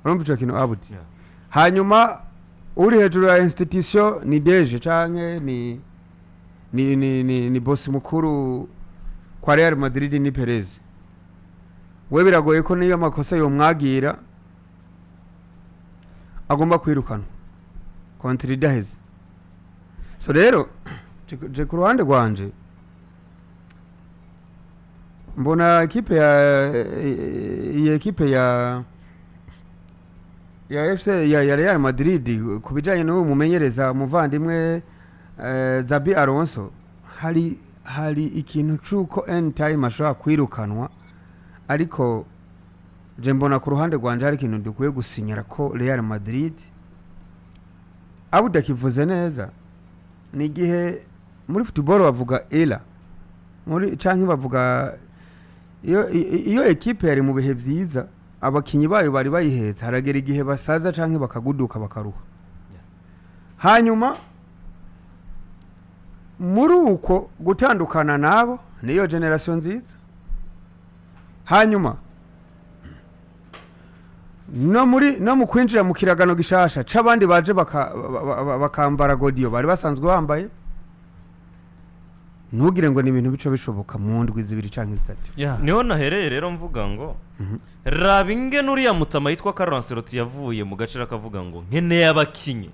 Urumva ico kintu, Abudi? Yeah. Hanyuma uri hejuru ya institution ni DG canke ni boss mukuru kwa Real Madrid ni Perez. We biragoye ko niyo makosa yomwagira agomba kwirukanwa contrat idaheze. So rero je ku ruhande rwanje mbona ekipe ya iyi ekipe ya FC ya Real Madrid, ku bijanye n'uwo mumenyereza umuvandimwe Xabi Alonso, hari ikintu c'uko anytime ashobora kwirukanwa. Ariko je mbona ku ruhande rwanje hari ikintu dukwiye gusinyara ko Real Madrid, abudakivuze neza, ni igihe muri football bavuga era muri canke bavuga iyo ekipe yari mu bihe vyiza, abakinyi bayo bari bayihetse, haragera igihe basaza canke bakaguduka, bakaruha. Hanyuma muri uko gutandukana nabo niyo génération nziza, hanyuma no muri no mu kwinjira mu kiragano gishasha c'abandi baje bakambara godiyo bari basanzwe bambaye, ntugire ngo ni ibintu bico bishoboka mu ndwi 2 canke 3. Niho nahereye rero mvuga ngo raba ingene uriya mutama yitwa Carlo Ancelotti yavuye mu gace akavuga ngo nkeneye abakinyi.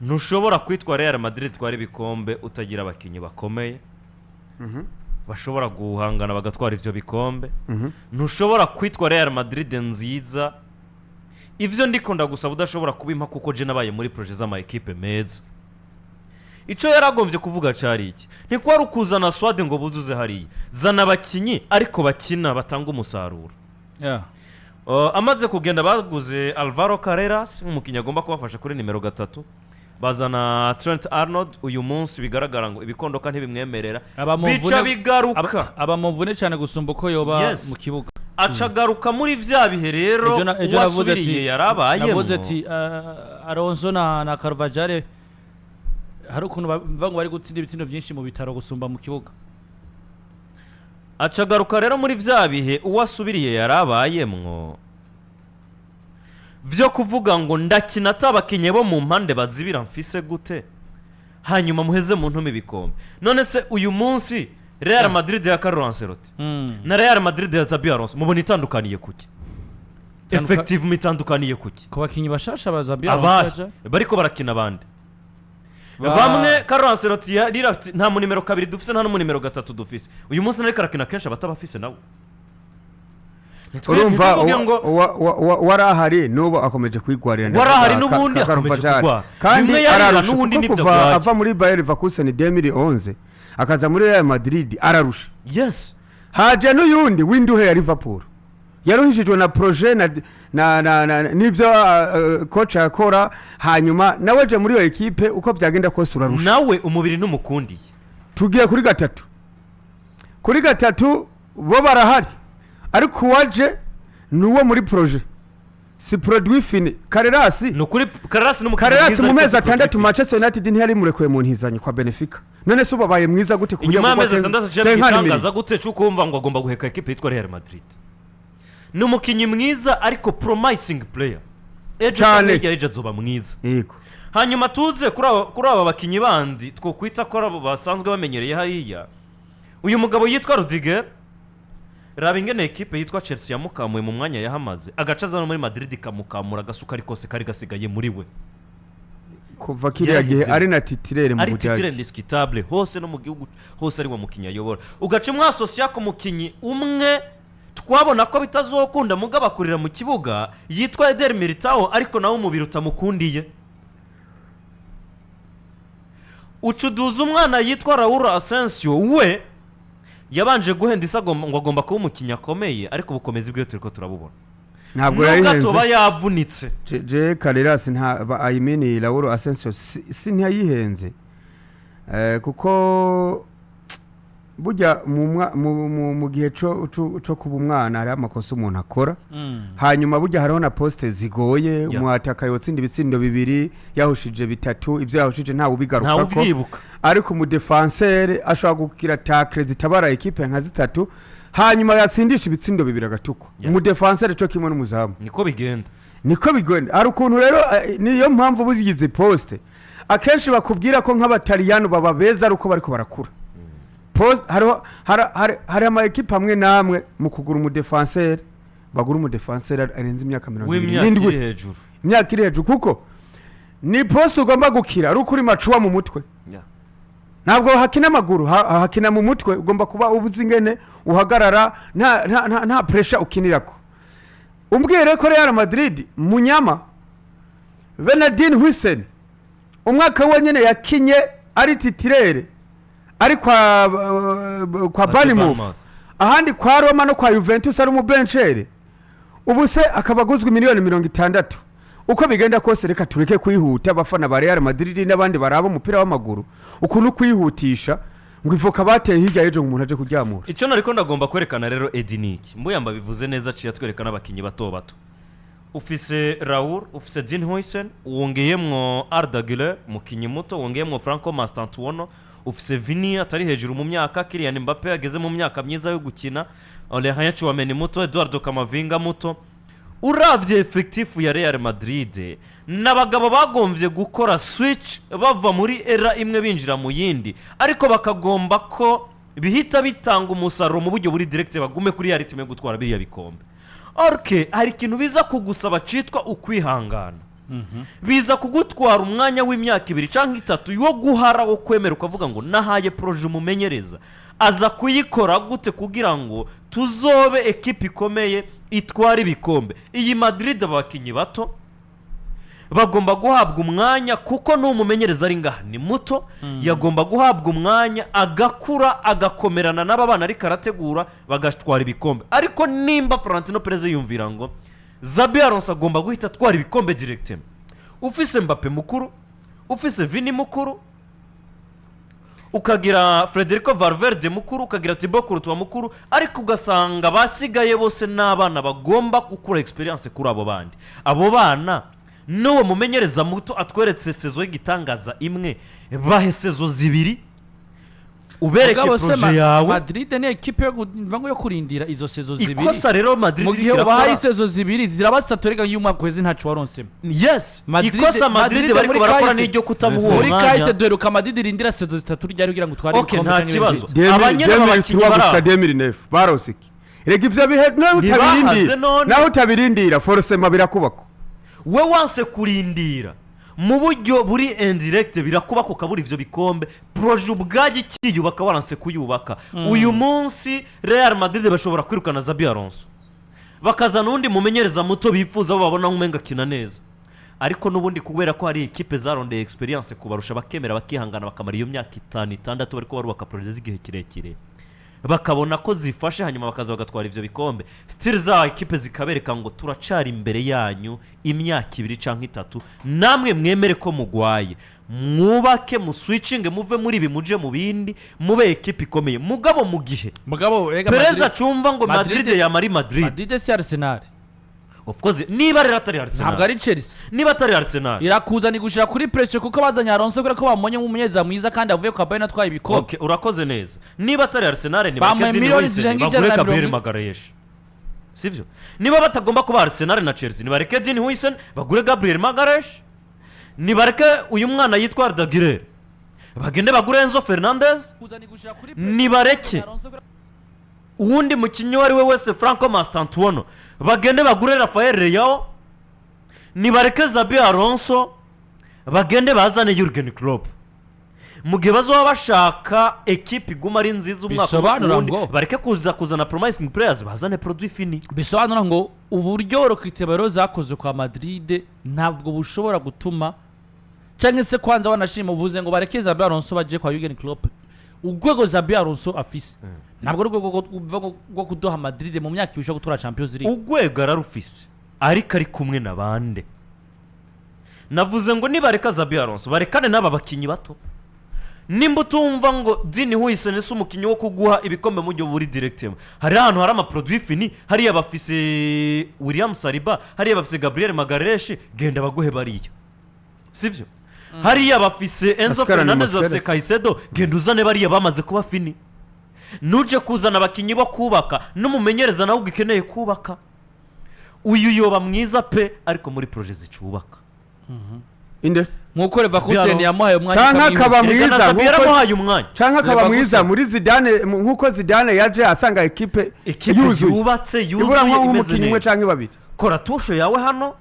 Ntushobora kwitwa Real Madrid twara ibikombe utagira abakinyi bakomeye bashobora guhangana bagatwara ivyo bikombe. Ntushobora kwitwa Real Madrid nziza ivyo ndiko ndagusaba udashobora kubimpa, kuko je nabaye muri projet z'ama ekipe meza. Ico yaragombye kuvuga cari iki? Ntikwari ukuzana squad ngo buzuze hariya, zana abakinyi ariko bakina batanga umusaruro. Amaze kugenda baguze Alvaro Carreras nk'umukinnyi agomba kubafasha kuri nimero 3, bazana Trent Arnold. Uyu munsi bigaragara ngo ibikondoka ntibimwemerera. Aba mu bica bigaruka aba mu mvune cyane gusumba uko yoba mu kibuga. Aca agaruka muri vya bihe rero Ejo navuze ati uwasubiriye yarabayemo. Navuze ati Alonso na Carvajal hari ukuntu bavuga ngo bari gutsinda ibitsindo byinshi mu bitaro gusumba mu kibuga. Aca agaruka rero muri vya bihe uwasubiriye yarabayemwo vyo kuvuga ngo ndakina atabakinyi bo mu mpande bazibira mfise gute, hanyuma muheze mu ntumi ibikombe. None se uyu munsi Real Madrid ya Carlo Ancelotti na Real Madrid ya Xabi Alonso mubona itandukaniye kuki? Effectivement itandukaniye kuki? Ku bakinyi bashasha ba Xabi Abahe Alonso bariko barakina abandi bamwe Carlo Ancelotti yarira ati nta mu nimero 2 dufise, nta no mu nimero 3 dufise. Uyu munsi nariko arakina kenshi abatabafise nawe. Urumva ntituvuge ngo wari ahari n'ubu akomeje kwigwarira. Wari ahari n'ubundi akomeje Carvajal. kugwara. Kandi Bimwe yarira ararusha n'ubundi kuko nivyo kuva agwaye. ava muri Bayer Leverkusen 2011 akaza muri Real Madrid ararusha. Haje n'uyundi w'induhe ya Liverpool yaruhishijwe na projet na n'ivyo coach yakora, hanyuma nawe je muri iyo ekipe uko byagenda kose urarusha. Nawe umubiri ntumukundiye. Tugiye kuri gatatu. Kuri gatatu bo barahari, ariko uwaje ni uwo muri projet, si produit fini. Carreras. Ni ukuri Carreras n'umukinnyi Carreras mwiza, mu ariko mezi si 6 produit. Manchester United ntiyari murekuye mu ntizanyo kwa Benfica. None se ubabaye mwiza gute ku buryo Inyuma bwo y'amezi 6 aciye senkani igitangaza gute cy'uko wumva ngo agomba guheka ekipe yitwa Real Madrid? Ni umukinnyi mwiza ariko promising player, ejo Cane. cyangwa hirya y'ejo azoba mwiza. Hanyuma tuze kuri aba bakinnyi bandi twokwita ko ari abo basanzwe bamenyereye hariya. Uyu mugabo yitwa Rudiger, raba ingene ekipe yitwa Chelsea yamukamuye mu mwanya yahamaze, agace aza no muri Madrid ikamukamura agasukari kose kari gasigaye muri we. Kuva kiriya gihe Yaraheze. ari na titulaire mu Ari titulaire Budage. indiscutable hose no mu gihugu hose ari we mukinnyi ayobora. Ugaca umwasosiya ku mukinnyi umwe twabona ko bitazokunda mugabo akurira mu kibuga yitwa Eder Militao, ariko nawe umubiri utamukundiye. Ucuduza umwana yitwa Raul Asensio, we yabanje guhenda isa ngo agomba kuba umukinnyi akomeye, ariko ubukomezi bwe turi ko turabubona Ntabwo nubwo yayihenze. atoba yavunitse. Je Carreras nta I mean Raul Asensio si ntiyayihenze. Kuko burya mu gihe co kuba umwana hariho amakosa umuntu akora. Hanyuma burya hariho na poste zigoye. Umwataka yotsinda ibitsindo bibiri yahushije bitatu, ibyo yahushije ntawe ntawe ubigarukako. Ubyibuka. Ariko umudefansere ashobora kugira tacle zitabara ekipe nka zitatu, hanyuma yatsindisha ibitsindo bibiri agatukwa. Umudefansere co kimwe n'umuzamu. Niko bigenda. Niko bigenda. Hari ukuntu rero niyo mpamvu buzigize poste akenshi bakubwira ko nk'abataliyano baba beza ari uko bariko barakura. Poste hariho hari ama ekipe amwe namwe mu kugura umudéfenseur, bagura umudéfenseur arenze imyaka mirongo ibiri w'imyaka iri n'indwi, hejuru. Imyaka iri hejuru, kuko ni poste ugomba gukira ari uko uri mature mu mutwe. Ntabwo hakina amaguru, hakina mu mutwe. Ugomba kuba ubuze ingene uhagarara, nta pressure ukinirako. Umbwire ko Real Madrid munyama Dean Huijsen umwaka wenyine yakinye ari titulaire, ari kwa Bournemouth, Bournemouth. ahandi kwa Roma no kwa Juventus ari umubencher, ubu se akaba aguzwe miliyoni 60. Uko bigenda kose, reka tureke kwihuta. Abafana ba Real Madrid n'abandi baraba umupira w'amaguru, ukuntu kwihutisha ngo ivoka bateye hirya y'ejo ngo umuntu aje kuryamura. Icyo nariko ndagomba kwerekana rero, Edi, ni iki? Mbuyamba bivuze neza, aciye atwereka n'abakinnyi bato bato. Ufise Raul, ufise Dean Huijsen, wongeyemwo Arda Güler, umukinnyi muto, wongeyemwo Franco Mastantuono, ufise Vini atari hejuru mu myaka, Kylian Mbappe ageze mu myaka myiza yo gukina, Aurelien Tchouameni muto, Eduardo Camavinga muto. Uravye effectif ya Real Madrid, n'abagabo bagomvye gukora switch bava muri era imwe binjira mu yindi, ariko bakagomba ko bihita bitanga umusaruro mu buryo buri direct, bagume kuri ya rythme yo gutwara biriya bikombe. Orke hari ikintu biza kugusaba citwa ukwihangana. Biza kugutwara umwanya w'imyaka 2 cyangwa 3 yo guhara, wo kwemera ukavuga ngo nahaye projet umumenyereza, aza kuyikora gute kugira ngo tuzobe ekipa ikomeye itwara ibikombe. Iyi Madrid, abakinnyi bato bagomba guhabwa umwanya, kuko n'umumenyereza ari ngaha ni muto, yagomba guhabwa umwanya agakura, agakomerana n'aba bana ariko arategura, bagatwara ibikombe. Ariko nimba Florentino Perez yumvira ngo Xabi Alonso agomba guhita atwara ibikombe directement, ufise Mbappe mukuru, ufise Vini mukuru, ukagira Federico Valverde mukuru, ukagira Thibaut Courtois mukuru, ariko ugasanga basigaye bose n'abana bagomba gukura experience kuri abo bandi, abo bana n'uwo mumenyereza muto atweretse saison y'igitangaza imwe, bahe saison 2 ubereke Mugabo se projet yawe. Madrid ni ekipe yo mva ngo yo kurindira izo saison 2. Ikosa rero Madrid Mu gihe iriko ubahaye irakora- saison 2 ziraba 3, rega iyo umwaka uheze ntaco waronsemo. Yes. Madrid Ikosa Madrid bariko muri barakora kahise- n'iryo kutamuha uwo Muri kahise mwanya. duheruka Madrid irindira saison 3 ryari kugira ngo utware Okay, ibikombe nta canke kibazo. ibindi? Abanyene b'abakinnyi 2003 bari gushika aho. 2009 barose iki? Rega ivyo bihe nawe Ntibahaze utabirindira, none. nawe utabirindira, forcément birakubako. We wanse kurindira mu buryo buri indirect, birakubaka ukabura ivyo bikombe. Projet ubwajya ikiyubaka, waranse kuyubaka. Uyu munsi Real Madrid bashobora kwirukana Xabi Alonso, bakazana uwundi mumenyereza muto bifuza, bo babona nk'umenga akina neza, ariko n'ubundi kubera ko hari ekipe zarondeye experience kubarusha, bakemera bakihangana, bakamara iyo myaka 5, 6 bariko barubaka projet z'igihe kirekire, bakabona ko zifashe, hanyuma bakaza bagatwara ivyo bikombe. Still za ekipe zikabereka ngo turacari imbere yanyu imyaka 2 canke 3, namwe mwemere ko mugwaye, mwubake, muswitchinge, muve muri ibi muje mu bindi, mube ekipe ikomeye. Mugabo mu gihe Mugabo rega Perez acumva ngo Madrid yamara Madrid, Madrid si Arsenal. Of course, niba rero atari Ntabwo Arsenal, ari Chelsea. niba atari Arsenal, Irakuzana igushira kuri pressure kuko bazanye Alonso kubera ko bamumonye nk'umunyezamu mwiza kandi avuye kwa Bayern atwaye ibikombe. Okay, urakoze neza. Niba atari Arsenal, ni Bamuhaye bareke miliyoni Dean zirenga Huijsen, bagure ijana na Gabriel mirongo. Magalhaes, sivyo? Niba batagomba kuba Arsenal na Chelsea, nibareke Dean Huijsen bagure Gabriel Magalhaes, nibareke uyu mwana yitwa Arda Güler bagende bagure Enzo Fernandez, Kuzana igushira kuri pressure nibareke Alonso kubera- uwundi mukinnyi uwo ari we wese, Franco Mastantuono, bagende bagure Rafael Leao, nibareke Xabi Alonso bagende bazane Jurgen Klopp. Mu gihe bazoba bashaka ekipe iguma ari nziza umwaka umwe ku Bisobanura wundi, ngo- bareke kuza kuzana promising players, bazane produit fini. Bisobanura ngo uburyo recrutement zakozwe kwa Madrid ntabwo bushobora gutuma, cyangwa se kwanza wanashima uvuze ngo bareke Xabi Alonso baje kwa Jurgen Klopp. Urwego Xabi Alonso afise ntabwo ari urwego rwo kuduha Madrid mu myaka ibiri gutwara Champions League. Urwego ararufise, ariko ari kumwe na bande? Navuze ngo nibareka Xabi Alonso barekane n'aba bakinnyi bato. Nimba utumva ngo Dean Huijsen si umukinnyi wo kuguha ibikombe mu buryo buri direct, hari ahantu hari amaproduit fini, hariya bafise William Saliba, hariya bafise Gabriel Magalhaes, genda baguhe bariya, sibyo? Hariya bafise Enzo Pascal Fernandez, Mosquera. bafise Caicedo, genda uzane bariya bamaze kuba fini. Nuje kuzana abakinnyi bo kubaka, n'umumenyereza nawe ugikeneye kubaka. Uyu yoba mwiza pe, ariko muri projet zicubaka. Inde? Nkuko Leverkusen Alonso. yamuhaye umwanya Canke ikamwihuta. akaba Erega na mwiza Xabi yaramuhaye umwanya. Canke akaba Leverkusen. mwiza muri Zidane, nkuko Zidane yaje asanga ekipe ekipe yuzuye, yubatse, ibura yuzuye, imeze nk'umukinnyi umwe neza. canke babiri. Kora touche yawe hano,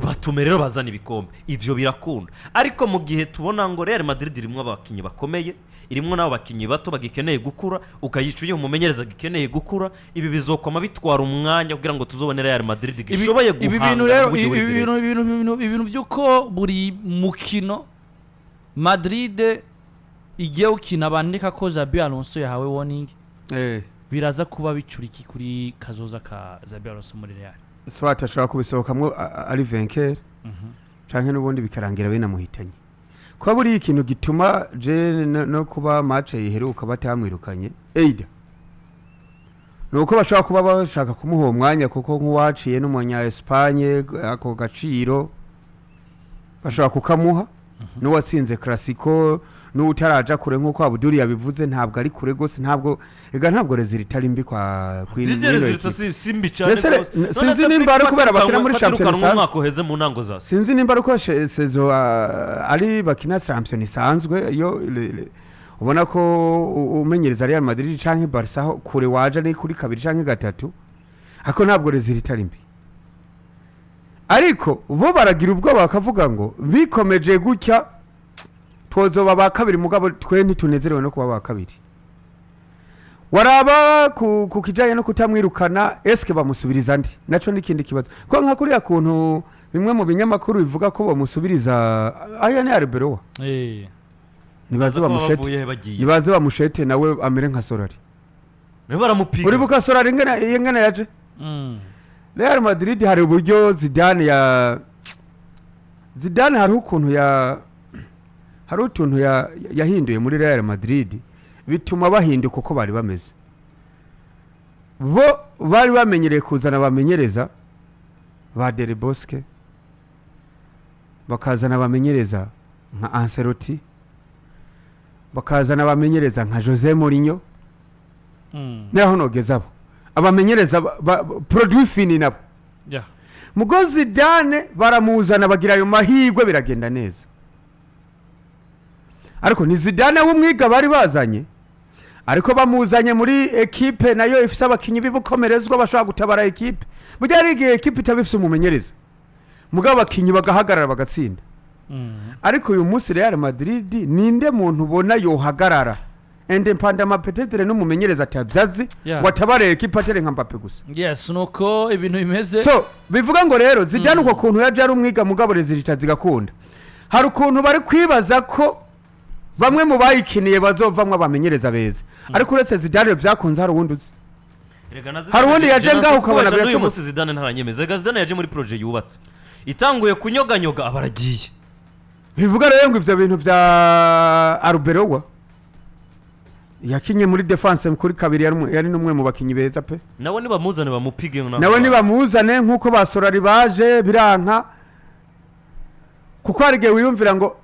batume rero bazana ibikombe, ivyo birakunda. Ariko mu gihe tubona ngo Real Madrid irimo abakinnyi bakomeye, irimo n'abo bakinnyi bato bagikeneye gukura, ukayica uyu mumenyereza gikeneye gukura, ibi bizokoma bitwara umwanya kugira ngo tuzobone Real Madrid gishoboye Ibi bintu guhangana rero mu buryo ibi buri bintu direct. ibintu by'uko buri mukino Madrid igiye gukina bandika ko Xabi Alonso yahawe warning, biraza kuba bicura iki kuri kazoza ka Xabi Alonso muri Real? Soit ashobora kubisohokamwo ari vainqueur, canke n'ubundi bikarangira binamuhitanye, kuba buriya ikintu gituma je no kuba match iheruka batamwirukanye eida ni uko bashobora kuba bashaka kumuha uwo mwanya, kuko nk'uwaciye n'umunya Espagne ako gaciro bashobora kukamuha, n'uwatsinze Clasico, n'utaraja kure nk'uko Abuduri yabivuze, ntabwo ari kure gose, ntabwo ega ntabwo résultat ari mbi kwa Zidane kw'ino résultat ekipe. si mbi cyane Mbese rwose. None sinzi se nimba ari Flick kubera bakina muri batirukanwe shampiyona isanzwe. umwaka uheze mu ntango za Sinzi nimba ari uko saison ari bakina shampiyona isanzwe, iyo ubona ko umenyereza Real Madrid canke Barca aho kure waje ni kuri kabiri canke gatatu, ariko ntabwo résultat ari mbi. Ariko bo baragira ubwoba bakavuga ngo bikomeje gutya twozoba ba kabiri, mugabo twe ntitunezerewe no kuba ba kabiri. Waraba ku kijanye no kutamwirukana, eske bamusubiriza ndi naco n'ikindi kibazo, ko nka kuriya kuntu bimwe mu binyamakuru bivuga ko bamusubiriza aya ni Arbeloa. Nibaze Baza kuba bamushete. bavuye he bagiye? Nibaze bamushete nawe amere nka Solari. Nibo baramupiga. Uribuka Solari ingene yaje? Real Madrid hari uburyo Zidane ya Zidane hari ukuntu ya hari utuntu yahinduye muri Real Madrid bituma bahinduka uko bari bameze. Bo bari bamenyereye kuzana abamenyereza ba Del Bosque, bakazana abamenyereza nka Ancelotti, bakazana abamenyereza nka Jose Mourinho. Naho nogeza abo abamenyereza produit fini nabo. Mugo Zidane baramuzana, bagira ayo mahirwe, biragenda neza. Ariko ni Zidane w'umwiga bari bazanye, ariko bamuzanye muri ekipe nayo ifise abakinyi b'ibikomerezwa bashobora gutabara ekipe. Burya hari igihe ekipe itaba ifise umumenyereza, mugabo abakinyi bagahagarara bagatsinda. Ariko uyu munsi Real Madrid ninde muntu ubona yohagarara indépendamment peut-être n'umumenyereza atavyazi ngo atabare ekipe, atere nka Mbappe gusa? Yes, nuko ibintu bimeze. So bivuga ngo rero Zidane uko kuntu yaje ari umwiga, mugabo résultat zigakunda, hari ukuntu bari kwibaza ko bamwe mu bayikiniye bazovamwo abamenyereza beza. Ariko uretse Zidane vyakunze, hari uwundi uzi? Erega na Zidane Hari uwundi yaje Zidane ngaho ukabona kubesha n'uyu birashobotse. munsi Zidane ntaranyemeza. Erega Zidane yaje muri projet yubatse, itanguye kunyoganyoga aba aragiye. Bivuga rero ngo ivyo bintu vya Arbeloa yakinye muri défense kuri kabiri, yari n'umwe mu bakinyi beza pe. Nawe nibamuzane bamupige. Nawe nibamuzane nk'uko ba Solari baje biranka, kuko hari igihe wiyumvira ngo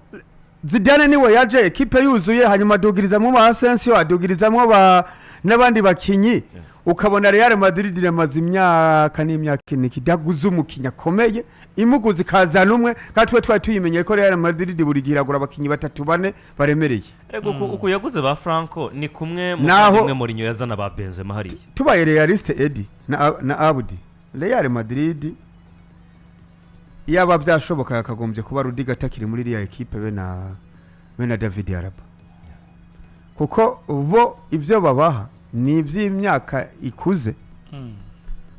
Zidane niwe yaje ekipe yuzuye, hanyuma adugirizamwo ba Asensio, adugirizamwo ba n'abandi bakinyi, ukabona Real Madrid iramaze imyaka n'imyaka ine idaguze umukinyi akomeye, imuguze ikazana umwe, kandi twe twari tuyimenyeye ko Real Madrid buri gihe iragura abakinyi batatu bane baremereye. Erega uku yaguze ba Franco ni kumwe mu Naho kumwe Mourinho yazana ba Benzema hariya. Tubaye réaliste, Edi na Abudi, Real Madrid yaba byashoboka yakagombye kuba Rudiger atakiri muri iriya ekipe be na David Alaba, kuko bo ibyo babaha ni iby'imyaka ikuze.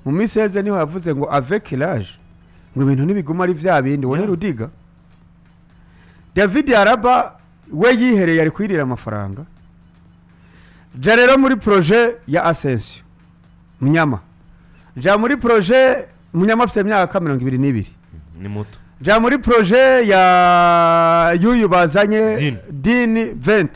Mu minsi iheze niho yavuze ngo avec l'âge ngo ibintu ntibiguma ari bya bindi. Uwo ni Rudiger. David Alaba we yihereye ari kwirira amafaranga. Ja rero muri projet ya Asensio, Munyama, ja muri projet Munyama afite imyaka 22. Ni muto. Ja muri projet ya yuyu bazanye. Dini. Dini 20.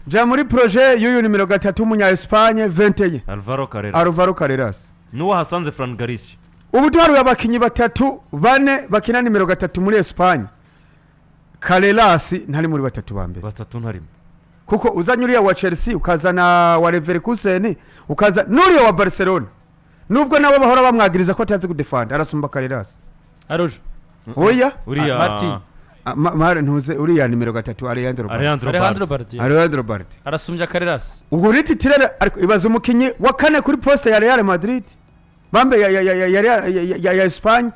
Ja muri projet y'uyu nimero 3 w'umunya Espagne 21. Alvaro Carreras. Alvaro Carreras. N'uwo hasanze Fran Garcia. Ubu tuharuye abakinyi batatu bane bakina nimero 3 muri Espagne, Carreras ntari muri batatu ba mbere. Batatu ntarimo. Kuko uzanye uriya wa Chelsea, ukazana wa Leverkusen, ukaza n'uriya wa Barcelona, Nubwo nabo bahora bamwagiriza ko atazi kudefanda, arasumba Carreras. Arojo. Oya. Uriya Martin. Ah, ntuze uriya nimero 3, Alejandro Balde. Alejandro Alejandro Balde. Balde Alejandro Balde arasumbya Carreras. Ubwo ni titulaire, ariko ibaza umukinyi wa kane kuri poste ya Real Madrid, bambe ya Espagne,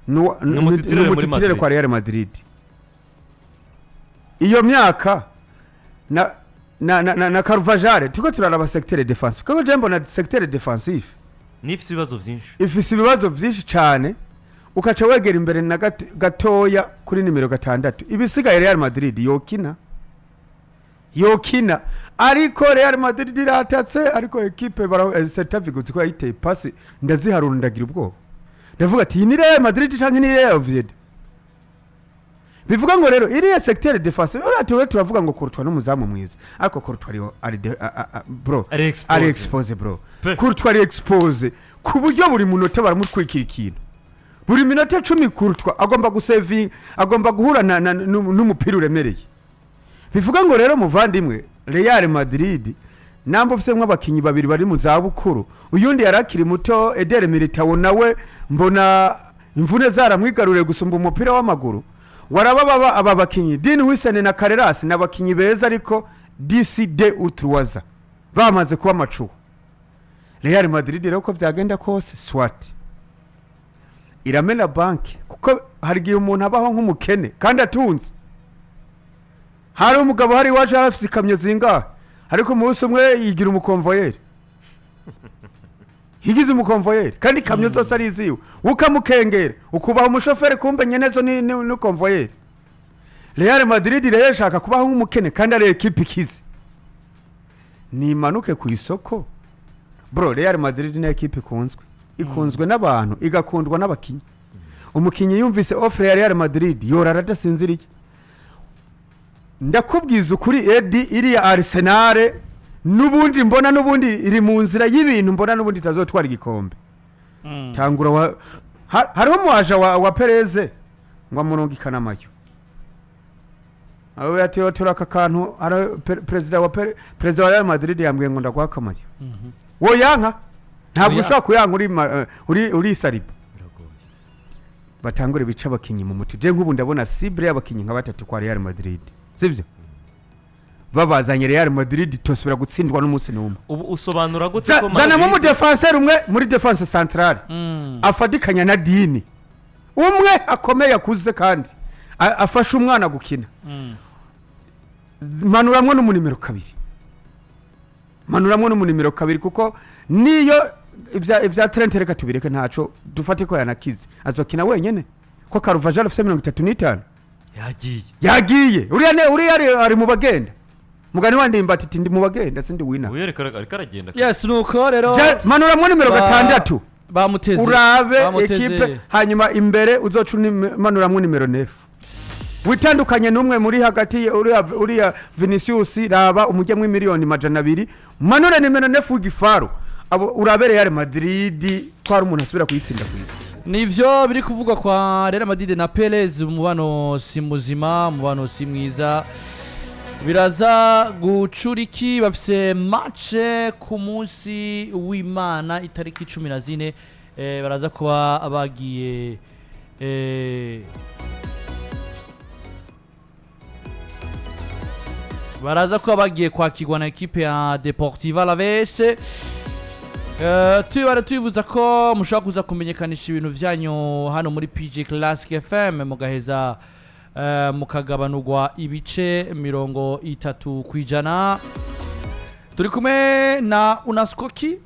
Ni umutitulaire muri ni Madrid. kwa Real Madrid. Iyo myaka na Carvajal, turiko turaraba secteur défensif, kuko je mbona secteur défensif nifise ibibazo byinshi. Ifise ibibazo vyinshi cane. Ukaca wegera imbere na gatoya kuri nimero 6, ibisigaye Real Madrid yokina, yokina, ariko Real Madrid iratatse, ariko ekipe bara Celta Vigo ko yayiteye pasi, ndaziharura ndagira ubwoba, ndavuga ati iyi ni Real Madrid canke ni Real Oviedo? Bivuga ngo rero iriya secteur défensive, uriya tuwe turavuga ngo Courtois n'umuzamu mwiza, ariko Courtois ari bro, ari exposé. Ari exposé, bro. Pe. Courtois ari exposé ku buryo buri munota baramutwikira ikintu, buri minota 10 Courtois agomba gusevinga, agomba guhura n'umupira uremereye. Bivuga ngo rero muvandimwe, Real Madrid namba ufise nk'abakinyi babiri bari mu zabukuru, uyundi yari akiri muto, Eder Militao, nawe mbona imvune zaramwigaruriye gusumba umupira w'amaguru. Waraba aba bakinyi Dean Huijsen na Carreras ni abakinyi beza, ariko DCD utruwaza bamaze kuba amacuwa. Real Madrid rero, uko byagenda kose, swat iramena banki, kuko hari igihe umuntu abaho nk'umukene kandi atunze. Hari umugabo hari iwacu yari afise ikamyo zingahe, ariko umunsi umwe yigira umukonvoyeri, yigize umukonvoyeri kandi ikamyo zose ari iziwe, ukamukengera ukubaha umushoferi, kumbe nyenezo ni konvoyeri. Real Madrid rero ishaka kubaho nk'umukene kandi ari ekipe ikize. Nimanuke ku isoko, bro. Real Madrid ni ekipe ikunzwe, ikunzwe n'abantu, igakundwa n'abakinyi. Umukinyi yumvise offre ya Real Madrid yorara adasinziriye. Ndakubwiza ukuri, Edi, iriya Arsenal n'ubundi mbona n'ubundi iri mu nzira y'ibintu, mbona n'ubundi itazotwara igikombe. Tangura wa hariho umuwaja wa Perez ngo amurungikane amayo, abo yatiwe turaka akantu. Perezida wa perezida wa Real Madrid yambwiye ngo ndaguha akamayo, woyanka? Ntabwo Oya. ushobora kuyanka uri Saliba. Biragoye. Batangure bica abakinyi mu muti. Je nk'ubu ndabona cible y'abakinyi nka batatu kwa Real Madrid, sibyo? Babazanye, Real Madrid tosubira gutsindwa n'umunsi n'umwe. Ubu usobanura gute ko Zanamo Madrid umudefenseur umwe muri défense centrale afadikanya na Dini, umwe akomeye akuze kandi afasha umwana gukina. Manuramwo n'umunimero 2, manuramwo n'umunimero 2, kuko niyo ibya Trent reka tubireke, ntaco dufate ko yanakize, azokina wenyene ko Carvajal afise 35. Yagiye. Yagiye uriya, uriya ari mu bagenda. Mugani wa Ndimbati ati ndi mu bagenda, sindi wina. Uyu ariko ariko aragenda. Yes, nuko rero Manuramwo nimero 6. Bamuteze. Urabe Bamuteze. ekipe, hanyuma imbere uzoca manuramwo nimero 9, witandukanye n'umwe muri hagati, uriya Vinicius, raba umujyemo miliyoni 200, manure nimero 9 w'igifaru. Abo urabe Real Madrid ko hari umuntu asubira kuyitsinda ku isi. Nivyo biri kuvugwa kwa Real Madrid na Perez. Umubano si muzima, umubano si mwiza. Biraza gucura iki? Bafise match ku munsi w'Imana itariki 14, baraza kuba bagiye baraza kuba bagiye kwakirwa na ekipe ya Deportiva Alaves. Tubara tubibuza ko mushobora kuza kumenyekanisha ibintu vyanyu hano muri PG Classic FM, mugaheza mukagabanurwa ibice 30%. Turi kumwe na Unaskoki.